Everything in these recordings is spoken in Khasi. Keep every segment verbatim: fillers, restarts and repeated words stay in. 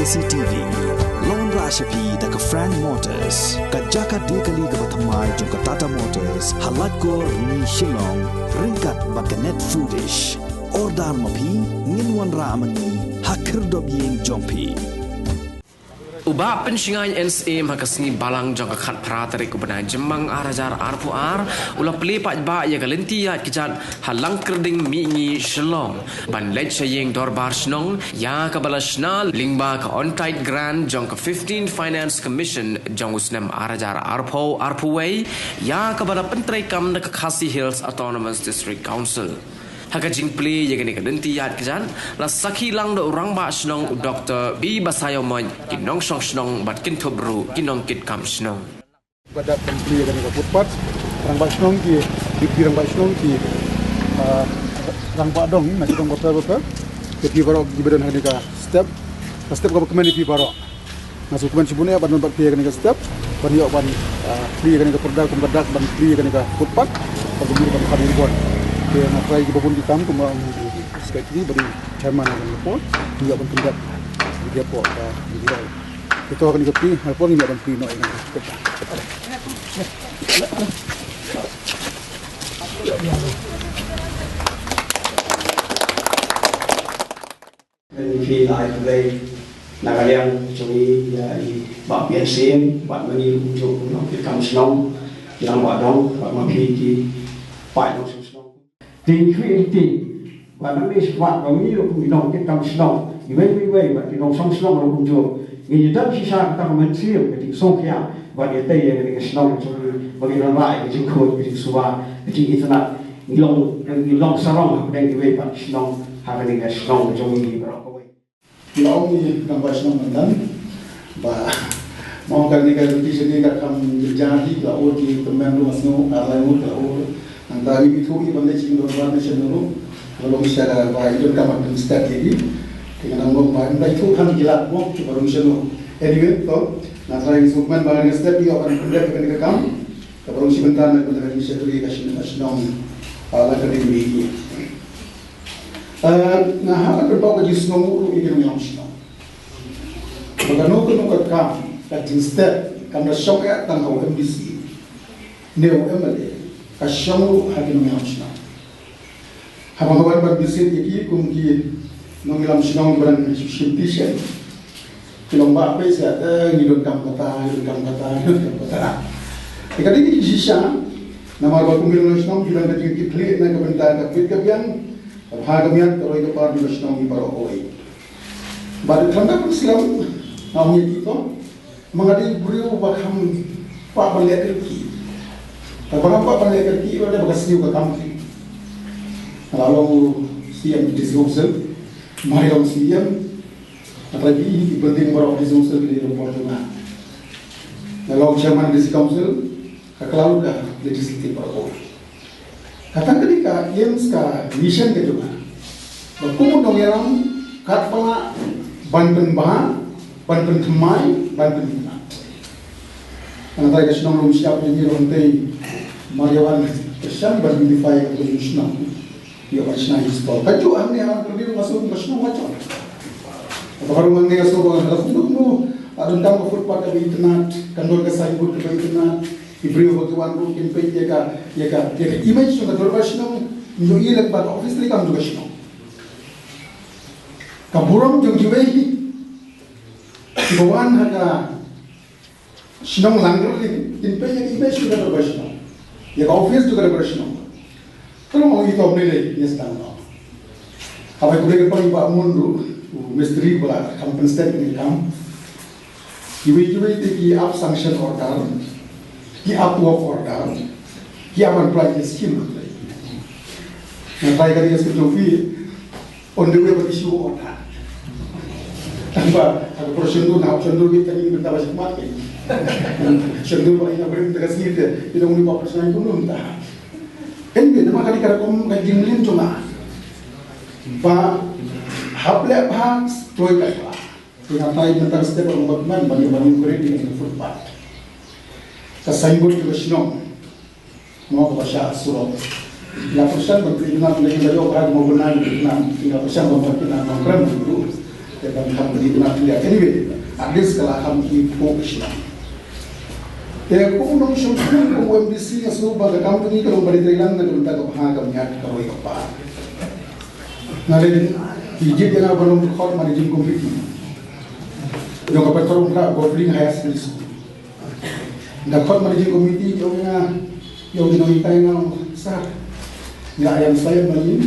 C T V. Long ra sha phi da ka Frank Motors, ka jaka de kali kaba thymmai jong ka Tata Motors, ha Laitkor Rni Shillong, ryngkat bad ka Net Foodish. Order ma phi, ngin wanrah ma ngi ha khyrdop ïing jong phi. U Bah Pynshngain N Syiem ha ka sngi Balang jong ka khatphra tarik u bnai Jymmang ar hajar arphew ar, u la plie paidbah ïa ka lynti ïaid kjat ha Langkyrding Mihngi Shillong ban leit sha ïing dorbar shnong ïa kaba la shna lyngba ka Untied Grant jong ka fifteenth Finance Commission jong u snem ar hajar arphew arphew wei, ïa kaba la pyntreikam da ka Khasi Hills Autonomous District Council. Ha ka jingplie ïa kane ka lynti ïaid kjat, la sakhi lang da u Rangbah Shnong u Doktor B Basaiawmoit, ki nongshong shnong bad kynthup ruh ki nongkitkam shnong. Ka dak ban plie ïa kane ka footpath, Rangbah Shnong ki, ki Rangbah Shnong ki, ah, Rangbah Dong, na ki dong bapher bapher, ki plie baroh kiba don ha kane ka step, ka step kaba kmen ïa phi baroh. Nga sngewkmen shibun ïa ban, ban plie ïa kane ka step, ban ïoh ban, ah, plie ïa kane ka pyrda kum ka dak ban plie ïa kane ka footpath, ban plie ban plie ban. Te nga trai kiba bun ki kam kumba, um, secretary, bad i chairman ha kane ka por, ïoh ban pyndep, ïa ka por, ah, ïa ka. Ito kane ka plie, ha por ïoh ban plie noh ïa kane ka footpath. Phi la ai khublei na ka liang jong i ïa i Bah Pynshngain bad ma ngi ruh kumjuh ki nongkitkam shnong, ki rangbah dong bad ma phi ki paid nongshong shnong. Te ngi kyrpad ïa phi ba nang ïa sngewbha ba ngi ruh kum ki nongkitkam shnong, iwei pa iwei bad ki nongshong shnong ruh kumjuh, ngin ïa don shisha kata ka mynsiem ka jingsngewkhia bad ïa tei ïa kane ka shnong jong ngi ba ngin wanrah ïa ka jingkhuid, ka jingsuba, ka jingitynnad. Ngi long, ngi long sarong hapdeng kiwei pat ki shnong ha kane ka shnong jong ngi baroh kawei. Ngi la ong ïa ka Rangbah Shnong mynta ba ma ong kane ka lynti sha kane ka kam jynjar hi, la ur ki tymmen ruh nga sngew ar lai ngut la ur. Nangta ngi ithuh ïa ban leit sha ïing dorbar ne shano ruh, la long shisha ba i donkam ban pynstep ïa ki. Te nga dang ong ba ym da ithuh than ki lad mo kiba rung shano. Anyway, to nga trai, ngi sngewkmen ba kane ka step ïoh ban pyndep ïa kane ka kam. Kaba rung shi bynta na ka bynta ka jingshakri ka shnong, ka shnong, ah, la ka dei. Eh, nga hap ban pynpaw ka jingsngewnguh ruh ïa ki nongïalam shnong. Ba kano kano ka kam, ka jingstep kam da shong eh tang ha u M D C ne u M L A, ka shong ruh ha ki nongïalam shnong. Haba nga wan ban visit ïa ki kum ki nongïalam shnong kiba dang shim, shim pension, ki long ba peit sha, eh, ngi donkam kata, ngi donkam kata, ngi donkam kata. Te ka dei ka jingshisha namar ba kum ki nongïalam shnong ki dang da jingkitkhlieh na ka bynta ka bit ka biang, ka bha ka miat, ka roi ka par jong ka shnong ngi baroh kawei. Bad khlem da pynslem, nga ong ïa ki, to, ma nga dei u briew uba kham kwah ban leh kyrkieh. Te ba nga kwah ban leh kyrkieh, ba dei ba ka sniew ka kam ki. Nga la long u C E M District Council, mar ïa long C E M, nga trai phi i building baroh District Council ki dei rukom jong nga. Nga long Chairman District Council, ka kylla lut ka legislative baroh kawei. Kata ka dei ka aims, ka mission ka jong nga. Ba kum u nongïalam kat ba lah ban pynbha, ban pynthymmai, ban pynitynnad. Nga trai ka shnong Lumshyiap jong ngi ruh hangtei mar ïa wan kyrshan ban unify ka shnong. Ïa ban shna hi stall. Kajuh hangne ha Langkyrding ruh nga sngew ka shnong ka jong. Kata ka ruh hangne nga sngew ba la kumno kumno, ah, donkam ka footpath kaba itynnad, kan don ka signboard kaba itynnad. Ki briew ba ki wan ruh kin peit ïa ka, ïa ka, ïa ka image jong ka dorbar shnong, ïohi lem ba ka office treikam jong ka shnong. Ka burom jong kiwei kiba wan ha ka shnong Langkyrding kin peit ïa ka image jong ka dorbar shnong, ïa ka office jong ka dorbar shnong. Ka long ong ito mynne lei ïa sdang noh. Haba khublei kyrpang ïa i Bah Mun ruh, u mistri ba la kham pynstep ïa ka kam. Kiwei kiwei te ki ap sanction order, ki ap work order, ki ap ban apply ki scheme. Nga trai ka dei ka skim jong phi, on the way ba ki issue order. Tang ba ha ka por shondur, na hap shondur ki tang ïa ka bynta ba shakmat ki. Shondur ba ïa ka bynta ka sngi te, ïa dong ni ba pyrshang kumno mynta. Anyway, te ma ka dei ka rukom ka jingmlien jong nga. Ba hap leh bha, troi paidbah. Te nga trai mynta ka step ba nga bad man ban ïa ban ïa kren ïa ka footpath. Ka signboard jong ka shnong. Mo kaba shah surok. Nga pyrshang ban pynitynnad, nga ïoh ba mo bynai pynitynnad. Nga pyrshang ban pynitynnad, nga kren ban ïoh. Te ka Company na phi. Anyway, at least ka la kham ki phuh ka shnong. Te kum u nongshong shnong, kum u M D C, nga sngew ba ka company ka long ba dei treilang na ka bynta ka bha ka miat ka roi ka par. Nga leh ki jied ïa nga ban long dkhot managing committee jong ka Patharumphra Government Higher Secondary School. Dkhot managing committee jong nga, jong nga, ïa u nonghikai nga, sir, nga ïam sa ïam ma ïing.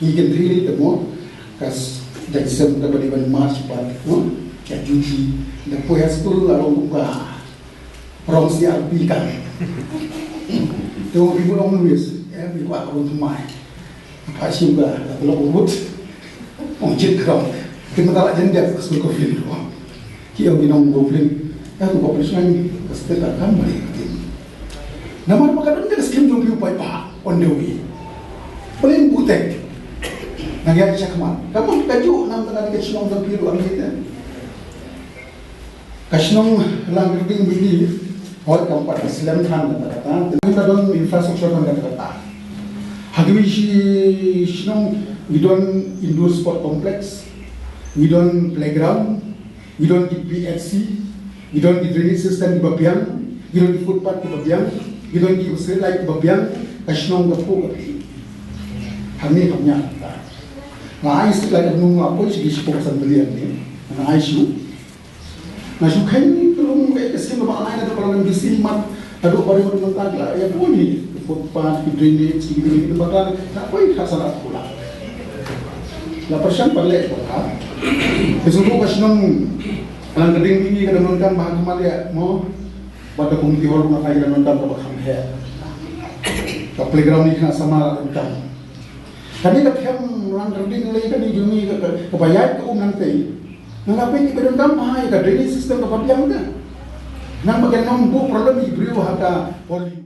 Ngi kynthei lei te mo, ka s-, dang sem da ba dei ban march bad mo, ka duty, da poi ha skul la long kum ka rong C R P kan. Te mo, phi mut ong Louis, eh, phi kwah ka rong thymmai. Pha shim ka, ka lok rut. Ong jied ka rong. Te mynta la jan dep ka skul ka film ruh. Ki ong ki nong Goblin. Eh, tu Goblin shngain ka step ka kam bali ka tim. Namar ba ka don ka skim jong phi u paidbah on the way. Paling butek. Nang ïa ki shakmat. Ka mon ka ju nam tang ka shnong jong phi ruh am ite. Ka shnong Langkyrding Mihngi, hoi kam pat ka slem than kata kata. Tang ka don infrastructure tang kata kata. Ha kiwei ki shnong ngi don indoor sport complex, ngi don playground, ngi don ki P H C, ngi don ki drainage system kiba biang, ngi don ki footpath kiba biang, ngi don ki street light kiba biang, ka shnong ka phuh ka phi. Hangne kam ïa kata. Nga ai street light ka nung nga poi shi shiphew san billion ni. Nga ai shu. Nga shu kheiñ ka lum ka skim ba nga ai na ka parliament bisi mat. Haduh ba ri mynta ka la ïa poi ni. Footpath, ki drainage, ki drainage bakla. Nga poi khatsan lakh pula. La pyrshang pat leh bakla. Ka sngewthuh ka shnong Langkyrding Mihngi ka dang donkam ba ha khmat ïa mo. Bad ka community hall ruh nga ai ka dang donkam kaba kham heh. Ka playground ni khynnah samla la donkam. Kane ka them Langkyrding lei kane jong ngi ka, ka, kaba ïaid ka um nangtei. Nga la peit ïa ka donkam bha ïa ka drainage system kaba biang te. Nang ba ka nang buh problem ïa ki briew ha ka holi.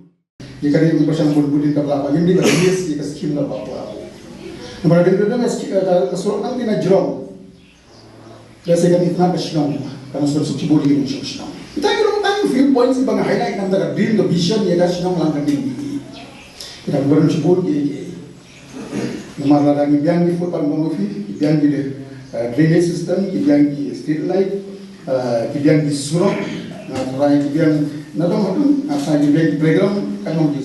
Ïa kane ka pyrshang bun bun ka ba la ba ïa ka list ïa ka skim kaba ba. Namar ka dei ka skim ka, ka surok nangtei na jrong. Lehse kan ithuh ka shnong, kan sdang suk shibun ïa ka shnong. Kita ki long tang few points ba nga highlight namar ka dream, ka vision ïa ka shnong Langkyrding. Kita ki long shibun ïa, ïa. Namar lada ngi biang ki footpath, mong phi, ki biang ki, eh, drainage system, ki biang ki street light, eh, ki biang ki surok, nga trai ki biang nadong hadong, nga trai ki biang ki playground, kan mong ki.